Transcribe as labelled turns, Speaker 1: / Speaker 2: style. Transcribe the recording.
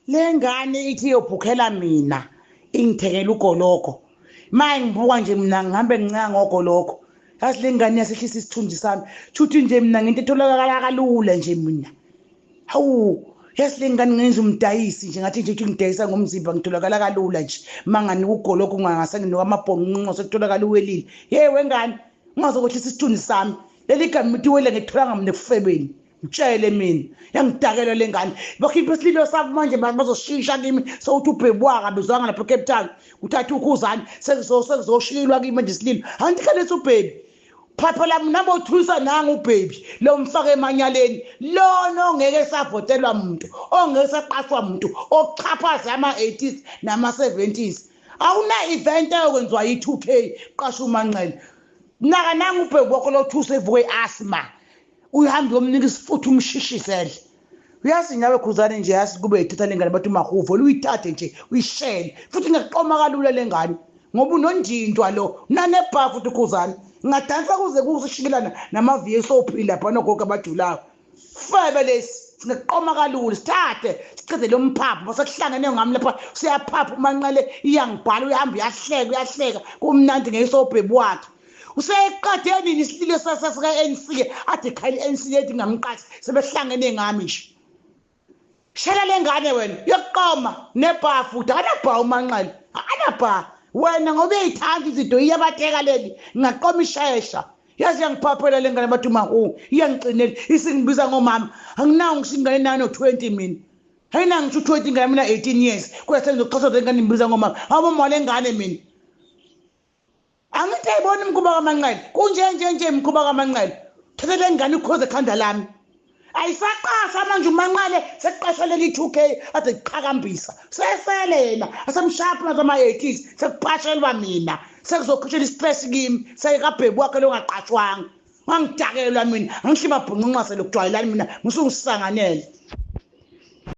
Speaker 1: Le ngane ithi iyobhukhela mina ingithekela ugoloko. Maye ngibuka nje mina ngihambe ngincanga ngogoloko. Yazi le ngane yasehlisa isithunzi sami. Shuthi nje mina ngento etholakala kalula nje mina. Hawu, yazi le ngane ngenza umdayisi nje ngathi nje ngidayisa ngomzimba ngitholakala kalula nje. Manganika ugoloko ungangase nginuka amabhonqo sekutholakala uwelile. Hey wengane, ungazokwehlisa isithunzi sami. Leli gama uthi wele ngitholanga mina ekufebeni. Mtshele mina yangidakelwa le ngane bakhipha isililo sabo manje bazoshintsha kimi sewuthi ubhebwaka bezwanga lapha eCape Town uthatha ukhuzane sekuzoshilwa kimi manje isililo angithi ubhebi phapha lami nabo uthulisa nanga ubhebi lo mfake emanyaleni lona ongeke savotelwa umuntu ongeke saqashwa umuntu ochaphaza ama-80s nama-70s awuna event eyokwenziwa yi-2K qasha uManqele naka nanga ubhebi wakho lothuse evuke i-asthma uhambe uyomnika isifuthu umshishisele. Uyazi nawe Khuzane nje yazi kube yithatha lengane bathi umahuvo uyithathe nje uyishele futhi ngaqoma kalula lengane ngoba unondindwa lo unanebha futhi Khuzane ngadansa kuze kusishikilana nama-VSOP lapha nogogo abajulayo. Febe lesi singaqoma kalula sithathe siqede lo mphapho basekuhlangene ngami lapha siyaphapha uManqele iyangibhala uyahamba uyahleka uyahleka kumnandi ngesobhebi wakhe. Useqede nini isililo sasika-ANC ade khayile i-ANC yethi ngamqathi sebehlangene ngami nje. Shela le ngane wena yokuqoma nebha futhi akanabha uManqele akanabha wena ngoba uyayithanda izinto iyabateka leli ngaqoma ishesha. Yazi yangiphaphela le ngane bathi umahu iyangiqinela isingibiza ngomama anginawo ngisho ingane nano 20 mina. Ayina ngisho 20 ingane mina 18 years kodwa sengizoxoxa le ngane ngibiza ngomama awumama le ngane mina. Angithi ayibona imikhuba kaManqele kunje nje nje imikhuba kaManqele thatha le ngane ukhoze ekhanda lami. Ayisaqashwa manje uManqele sekuqashwa leli 2K ade kuqhakambisa sesele yena asemshaya phansi ama-80s sekuphashelwa mina sekuzokhishela i-stress kimi sekabhebi wakhe longaqashwanga. Ngangidakelwa mina angihlima bhunqunqase lokujwayelani mina ngisuke ngisanganele.